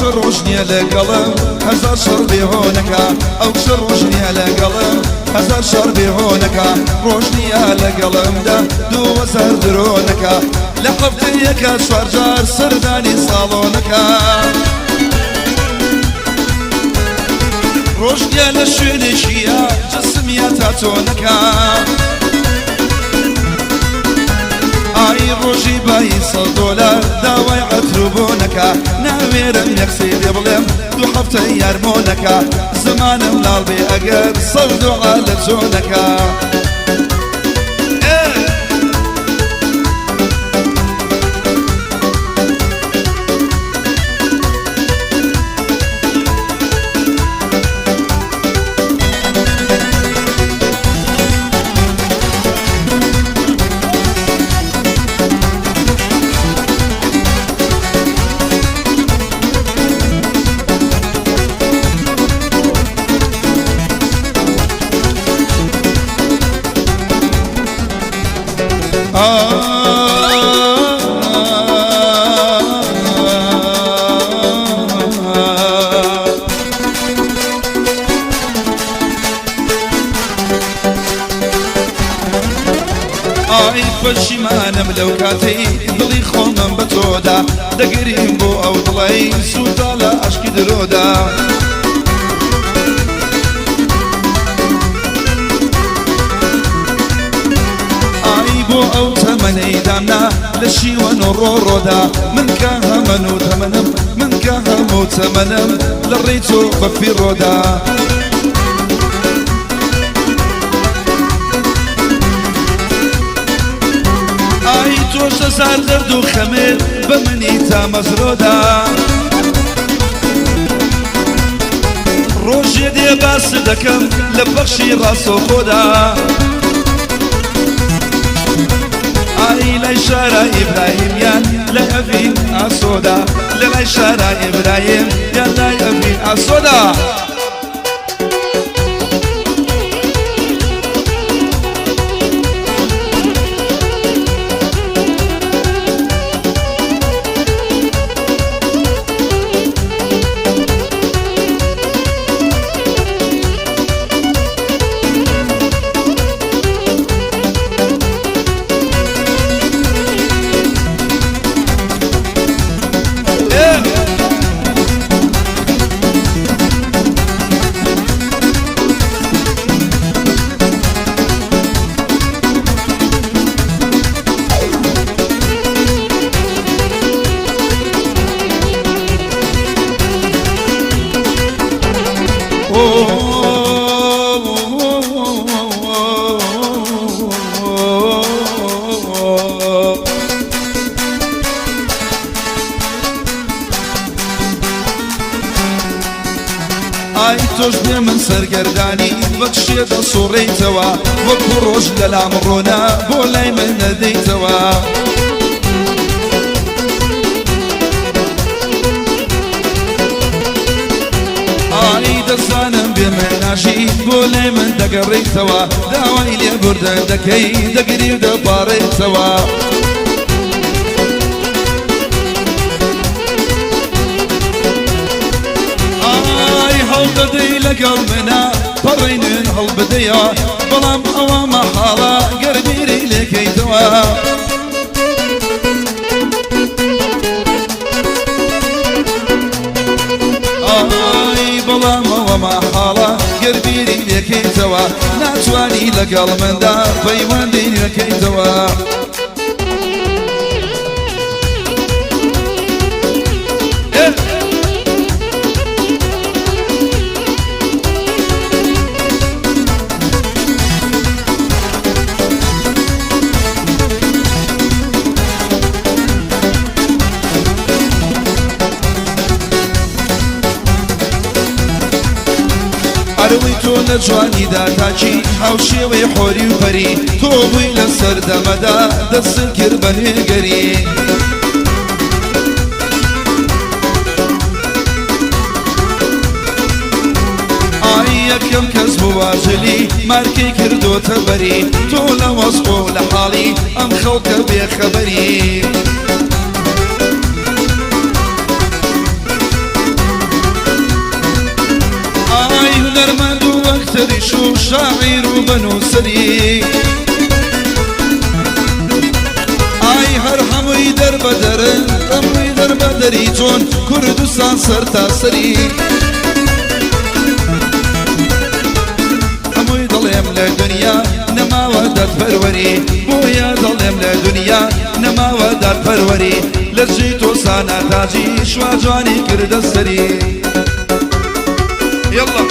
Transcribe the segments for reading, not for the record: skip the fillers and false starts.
کچە ڕۆژ نییە لەگەڵم هەزار شەڕ بێهۆنەکە، ئەو کچە ڕۆژ نییە لەگەڵم هەزار شەڕ بێهۆنەکە، ڕۆژ نییە لەگەڵمدا 2000 درۆنەکە، لە هەفتەیەکە چوار جار سەردانی ساڵۆنەکە. ڕۆژ نییە لە شوێنێکیە جسمیە تاتۆنەکە. ئای ڕۆژی بایی 100 دۆلار داوای عەتر و بۆنەکە، ناوێرم یەک قسەی پێ بڵێم دوو هەفتە یارمۆنەکە، زمانم لاڵ بێ ئەگەر سەد دوعا لە چۆنەکە. ئای پەشیمانم لەو کاتەی دڵی خۆمم بە تۆدا، دەگریم بۆ ئەو دڵەی سووتا لە عەشقی درۆدا. ئای بۆ ئەو تەمەنەی دامنا لە شیوەن و ڕۆڕۆدا، من کە هەمەن و تەمەنم، من کە هەموو تەمەنم لە ڕێی تۆ بە فیڕۆدا. ئای تۆش هەزار دەرد و خەمێت بە منی تامەزرۆدا، ڕۆژێ دێ باس دەکەم لە پەخشی ڕاستەوخۆدا. ئای لای شارە ئیبراهیمیان لە ئەڤین ئاسۆدا، لە لای شارە ئیبراهیم یان لای ئەڤین ئاسۆدا. ئای تۆش بێ من سەرگەردانی وەک شێ دەسوڕێیتەوە، وەکو ڕۆژ لەلام ڕۆنا بۆ لای من نەدەیتەوە. ئای دەزانم بێ من ناژی بۆ لای من دەگەڕێیتەوە، داوای لێبوردن دەکەی دەگری و دەپاڕێیتەوە. ئای هەڵدەدەی لەگەڵ منە پەڕینن هەڵبدەیەوە، بەڵام ئەوە مەحاڵە گەر بیری لێکەیتەوە. ئای بەڵام ئەوە مەحاڵە گەر بیری لێکەیتەوە، ناتوانی لەگەڵ مندا پەیوەندی نوێکەیتەوە. ئەرەوەی تۆ لە جوانیدا تاکی هاوشێوەی حۆری و پەری، تۆ بووی لە سەردەمەدا دەستت کرد بە نوێگەری. ئای یەکەم کەس بووە جلی مارکەی کردۆتە بەری، تۆ لە وەسف و لە حاڵی ئەم خەڵکە بێخەبەری. ئەکتەریش و شاعیر و بەنووسەری. ئای هەر هەمووی دەربەدەرن، هەمووی دەربەدەری چۆن کوردستان سەرتاسەری. هەمووی دەڵێم لە دنیا نەماوە دادپەروەری، بۆیە دەڵێم لە دنیا نەماوە دادپەروەری. لە جێی تۆ سانا تاجی شوا جوانی کردە سەری. يلا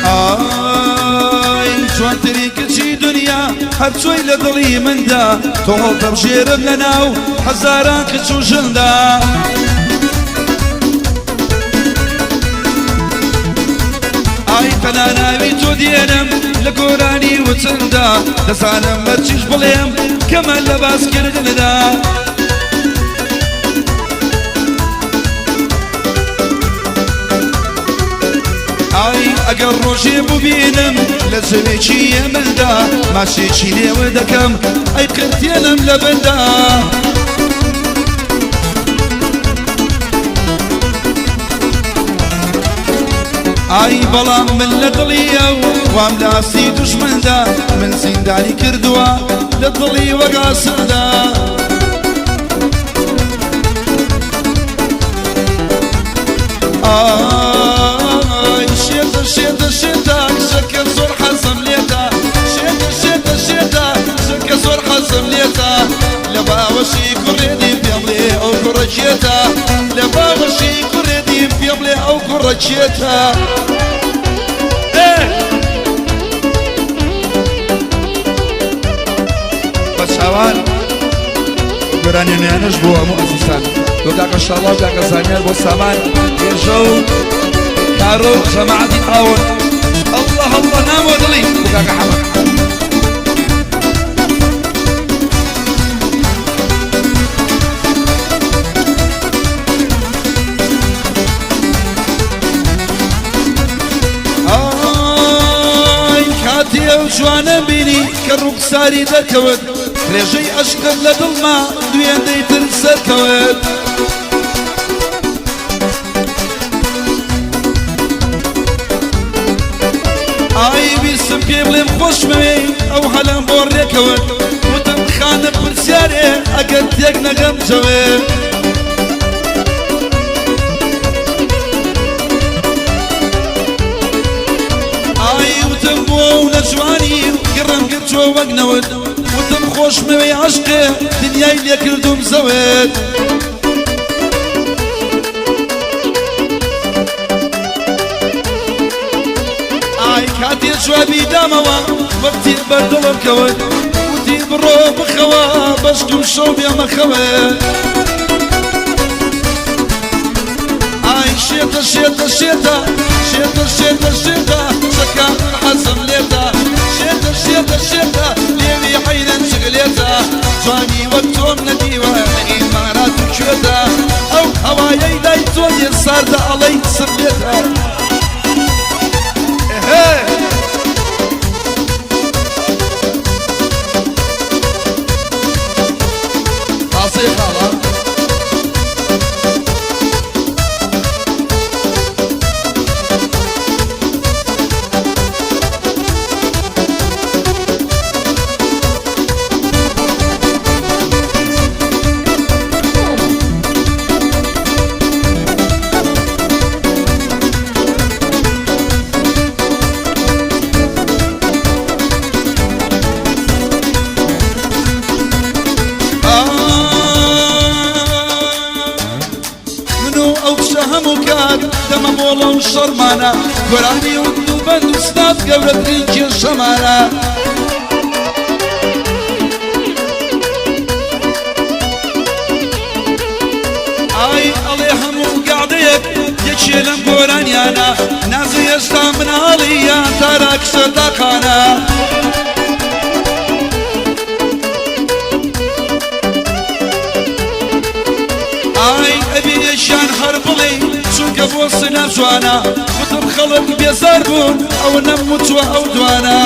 ئای جوانترین کچی دنیا هەرچۆی لە دڵی مندا، تۆ هەڵدەبژێرم لە ناو هەزاران کچ و ژندا. ئای تەنها ناوی تۆ دێنم لە گۆرانی وچندا، دەزانم هەرچیش بڵێم کەمە لە باسکردندا. ئای ئەگەر ڕۆژێ ببینم لە زەوێکی ئێمەدا، ماچێکی لێوە دەکەم ئەی قرتێنم لە بندا. ئای بەڵام من لە دڵی ئەو وام لە ئاستی دوژمندا، من زیندانی کردووە لە دڵی وەگاسندا. ئای شێتە شێتە شێتە کچەکە زۆر حەزم لێتە، شێتە شێتە شێتە کچەکە زۆر حەزم لێتە. لە باوەشی کوڕێدی پێم بڵێ ئەو کوڕە کێتە، لە باوەشی کوڕێدی پێم بڵێ ئەو کوڕە کێتە. بە چاوان گۆرانیە نوێیانەش بۆ هەموو ئەزیزان، بۆ کاکە شاڵاو کاکە زانیار، بۆ سامان هێژە و کارۆ و جەماعەتی تاون. الله الله نامۆ دڵی بۆ کاکە حەمە. ئای کاتی ئەو جوانە بینی کە ڕووخساری دەرکەوت، ڕێژەی ئەشقم لە دڵما دوێندەی تر سەرکەوت. ئای ویستم پێ بڵێم خۆشمەوێی ئەو هەلم بۆ ڕێکەوت، وتم خانم پرسیارێ ئەگەر تێک نەگەم جەوێ. ئای وتم بۆ و لە جوانی گڕم گرتووە وەک نەوت، وتم خۆشمەوێی عەشقێ دنیای لێ کردوم زەوت. ئای کاتێ جوابی دامەوە وەختی بەردڵم کەوت، وتی بڕۆ بخەوە بەشکم شەو بێمە خەوێ. ئای شێتە شێتە شێتە شێتە شێتە شێتە چەکە من حەزم لێتە، شێتە شێتە شێتە لێوی حەیرن چگلێتە، جوانی وەک تۆم نەدیوە لە ئیمارات و کوێتە، ئەو هەوایەی لای تۆ دێ ساردە ئەڵێی سپلێتە. ئێهێ تازەی خاڵە. من و ئەو کچە هەموو کات دەمە بۆڵە و شەڕمانە، گۆرانی و دووبەند و سناپ گەورەترین کێشەمانە. ئای ئەڵێ هەموو گەعدەیەک یەکێ لەم گۆرانیانە نازێ هێشتا مناڵی یان تارا کچە تاقانە. ئای ئەبێ یەکیان هەر بڵێ چونکە بۆ سنە جوانە وتم خەڵک بێزار بوون ئەوە نەموتووە ئەو دوانە.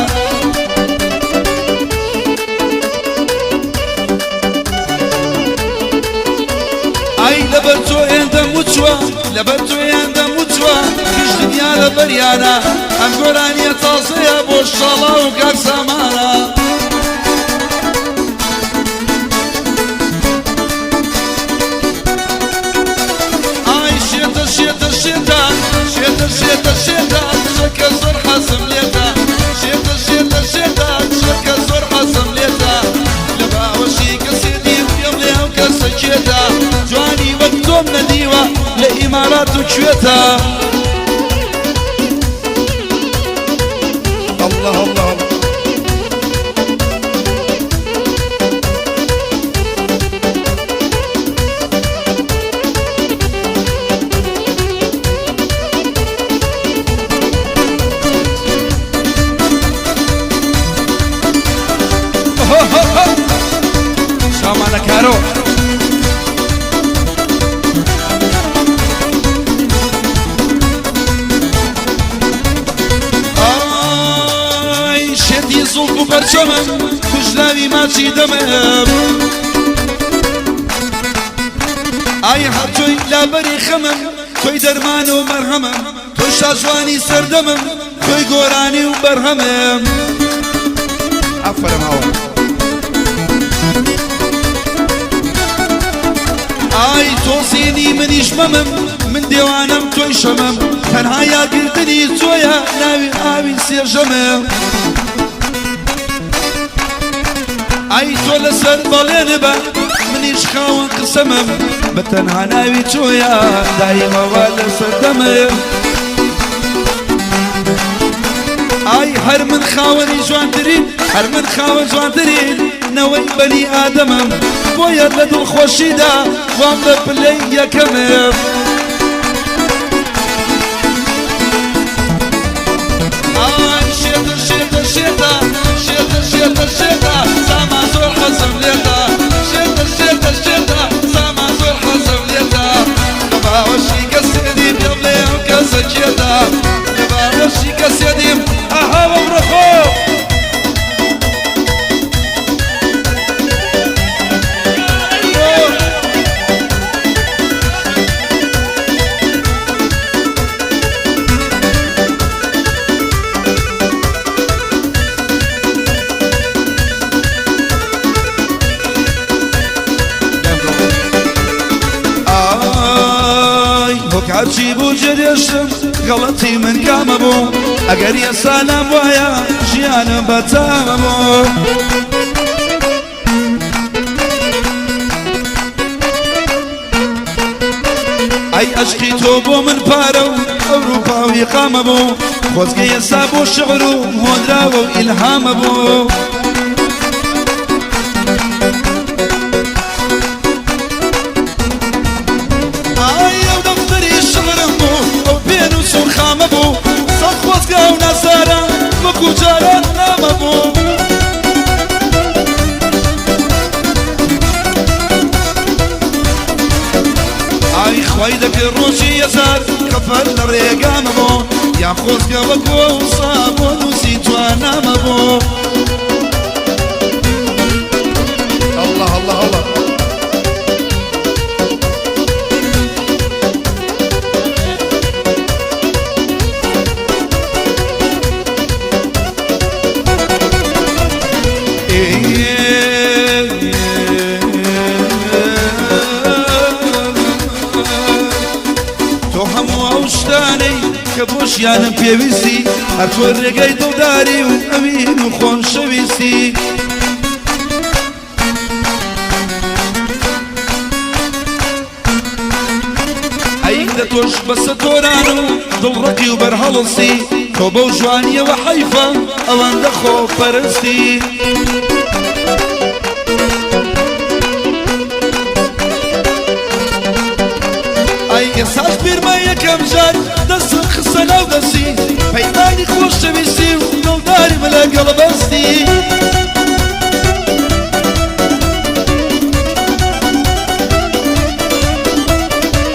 ئای لەبەر تۆ ئێندەم وتووە لەبەر تۆ ئێندەم وتووە گشت دنیا لەبەریانە ئەم گۆرانیە تازەیە بۆ شاڵاو و کاک سامانە. ئای شێتە شێتە شێتە شێتە شێتە شێتە کچەکە زۆر حەزم لێتە شێتە شێتە شێتە کچەکە زۆر حەزم لێتە لە باوەشی کەسێ دیم پێم لێ ئەو کەسە کێتە جوانی وەک تۆم نەدیوە لە ئیمارات و کوێتە. الله الله الله. سامانە کارۆ. ئای شێتی زوڵف و پەرچەمم کوژراوی ماچی دەمم ئای هەر تۆی لابەری خەمم تۆی دەرمان و مەرهەمم تۆی شاژوانی سەردەمم تۆی گۆرانی و بەرهەمم. ئافەرم هاوار. ئای تۆ زینی منیش مەمم من دێوانەم تۆی شەمم تەنها یادگرتنی تۆیە ناوی ئاوی سێژەمم. ئای تۆ لەسەر بەڵێن بە منیش خاوەن قسەمم بە تەنها ناوی تۆیە دایمەوە لەسەر دەمم. ئای هەر من خاوەنی جوانترین هەر من خاوەن جوانترین نەوەی بەنی ئادەمم بۆیە لە دڵخۆشیدا وام لە پلەی یەکەمم. ئای شێتە شێتە شێتە شێتە شێتە شێتە سامان زۆر حەزم لێتە شێتە شێتە شێتە سامان زۆر حەزم لێتە لە باوەشی کەسێ دیم پێم لێ ئەو کەسە کێتە لە باوەشی کەسێ دیم ئەها بەبڕە خۆ. ئای هۆکار چی بوو جێدێشتم غەڵەتی من کامە بوو ئەگەر ئێستا لام وایە ژیانم بەتامە بوو. ئەی ئەشقی تۆ بۆ من پارە و ئەوروپا و ئیقامە بوو خۆزگە ئێستا بۆ شعر و هۆنراوە و ئیلهامە بوو. ئای ئەو دەفتەری شعرم بوو ئەو پێنووس و خامە بوو سەد خۆزگە ئەو نازارە وەکو جاران نامە بوو. ئای خوای دەکرد ڕۆژی هەزار خەفەر لە ڕێگامە بۆ یان خۆزگە وەکو ئەوسا بۆ نووسی توانامە بۆ. الله الله الله. تۆ هەموو ئەو شتانەی کە بۆ ژیانم پێویستی هەر تۆ ڕێگەی دڵداری و ئەوین و خۆشەویستی. ئەی لە تۆش بەسە تۆران و دڵڕەقی و بەرهەڵستی تۆ بەو جوانیەوە حەیفە ئەوەندە خۆپەرستی. ئێساش بیرمە یەکەم جار دەستم خستە ناو دەستی، پەیمانی خۆشەویستی و دڵداریم لەگەڵ بەستی.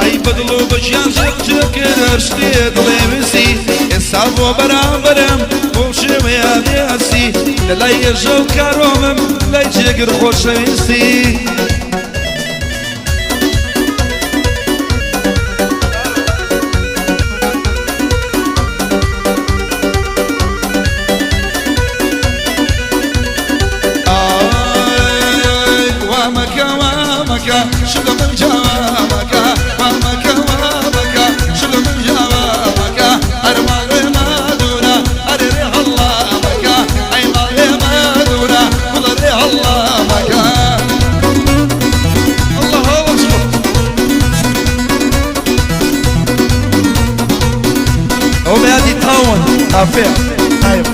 ئەی بەدڵ و بەگیان کرد هەر شتێ دڵێ ویستی، ئێستا بۆ بەرامبەرم بۆ شێوەیە بێهەستی، لە لای ئێژە و کارۆمم لای جێگر خۆشەویستی. ئای وامەکە وامەکە شلە من جاوامەکە، وامەکە وامەکە شلە من جاوامەکە، ئەر ماڵێ مادورە ئەرێ رێ هەڵامەکە، ئەی ماڵێ مادورە گوڵە رێ هەڵامەکە. الله أكبر. ئەو بەیادی تاون ئافێ ئایب.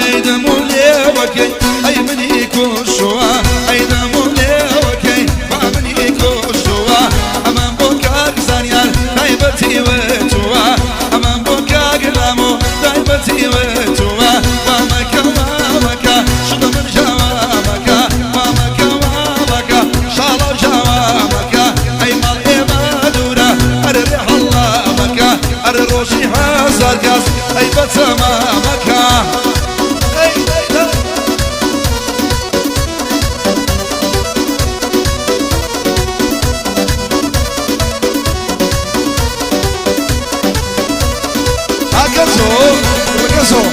ئەی دەم و لێوەکەی ئەی منی کوشتووە، ئەی دەم و لێوەکەی با منی کوشتووە، ئەمان بۆ کاک زانیار تایبەتی وتووە، ئەمان بۆ کاک لامۆ تایبەتی وتووە، وامەکە وامەکە شڵە من جاوامەکە، وامەکە وامەکە شاڵە جاوامەکە، ئەی ماڵ ئێمە دوورە ئەرێ رێ هەڵامەکە، ئەرێ ڕۆژی هەزار کەس ئەی بەتەمامەکە. ئەی ئەی ئەی. ئاکەزۆ ڕگەزۆ.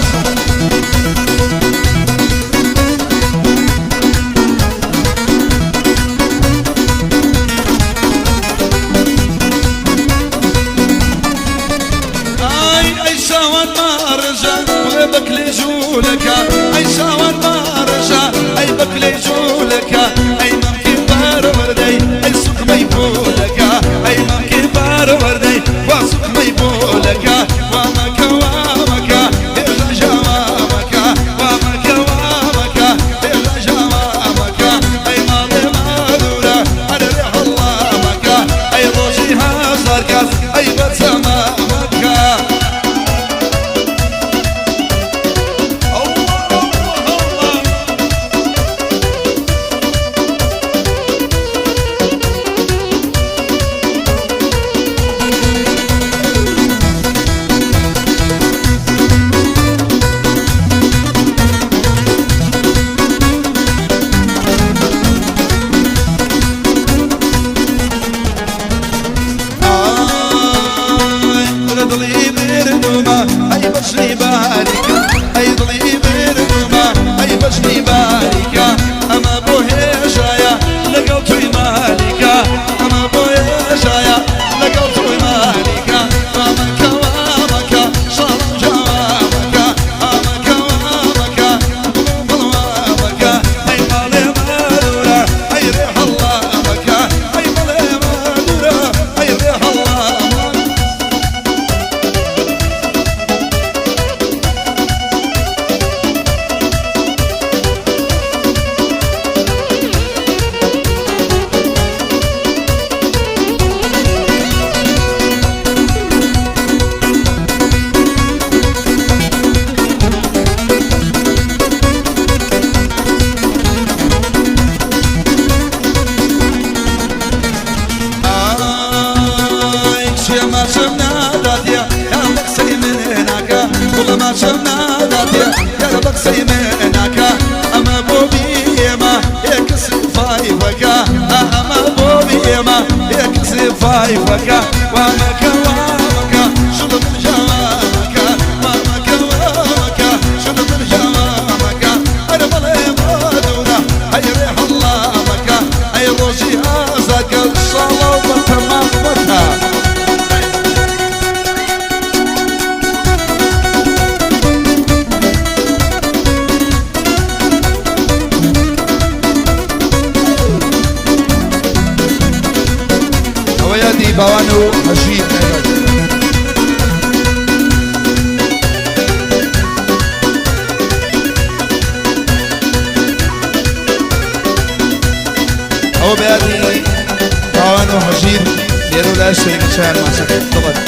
ئای ئەی شاوان ماڕژە بڵێ بەکلێ ژوولەکە، ئەی شاوان ماڕژە ئەی بەکلێ ژوولەکە، ئەی مەمکی پەروەردەی ئەی سوخمەی پۆلەکە، ئەی مەمکی پەروەردەی وا سوخمەی پۆلەکە، وامەکە وامەکە هێژە ژاوامەکە، وامەکە وامەکە هێژە ژاوامەکە، ئەی ماڵێ مادورە ئەرێ رێ هەڵامەکە، ئەی ڕۆژی هەزار کەس ئەی بەتەمامەکە. الله الله الله. ئای لە دڵی بردومە ئەی بەژنی باریکە، ئەی دڵی بردومە ئەی بەژنی باریکە، ئەمە بۆ هێژایە لەگەڵ توی مالیکە، ئەمە بۆ هێژایە لەگەڵ توی مالیکە، وامەکە وامەکە شاڵم جاوامەکە، ئامەکە وامەکە بڵوامەکە، ئەی ماڵێ مادورە ئەی رێ هەڵامەکە، ئەی ماڵێ مادورە ئەی رێ هەڵامەکە. ئای کچێ ماچم ناداتێ یار بە قسەی من ناکە، گوڵە ماچم ناداتێ یار بە قسەی من ناکە، ئەمە بۆ ئێمە ئێکس فایفەکە، ئەمە بۆ ئێمە ئێکس فایفەکە، وامەکە وامەکە شڵ من جاوامەکە، وامەکە وامەکە شڵ من جاوامەکە، ئەرە بەڵێ مادورە ئەی رێ هەڵامەکە، ئەی ڕۆژی ئازادکە شاڵە و بەتەمامەکە. ئەوە یادی باوان و هەژیر. و هەژیر لێرە و لای شەرینە چایان ماچەکە دڵت.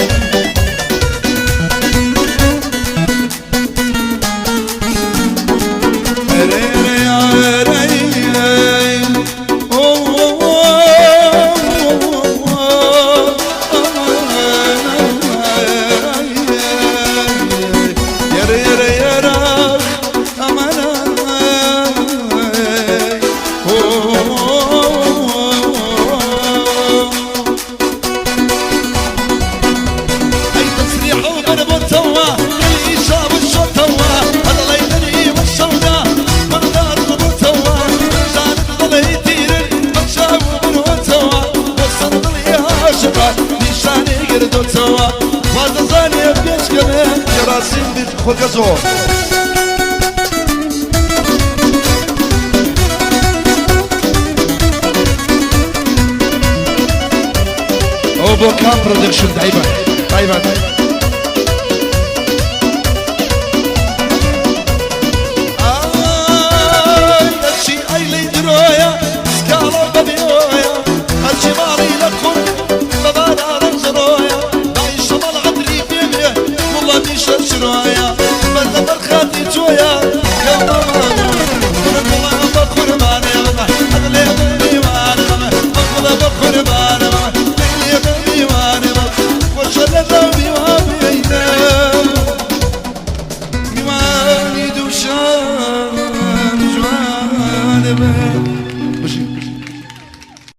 خۆگە زۆر. ئەوە بۆ کام پرۆدەکشن تایبەت تایبەت.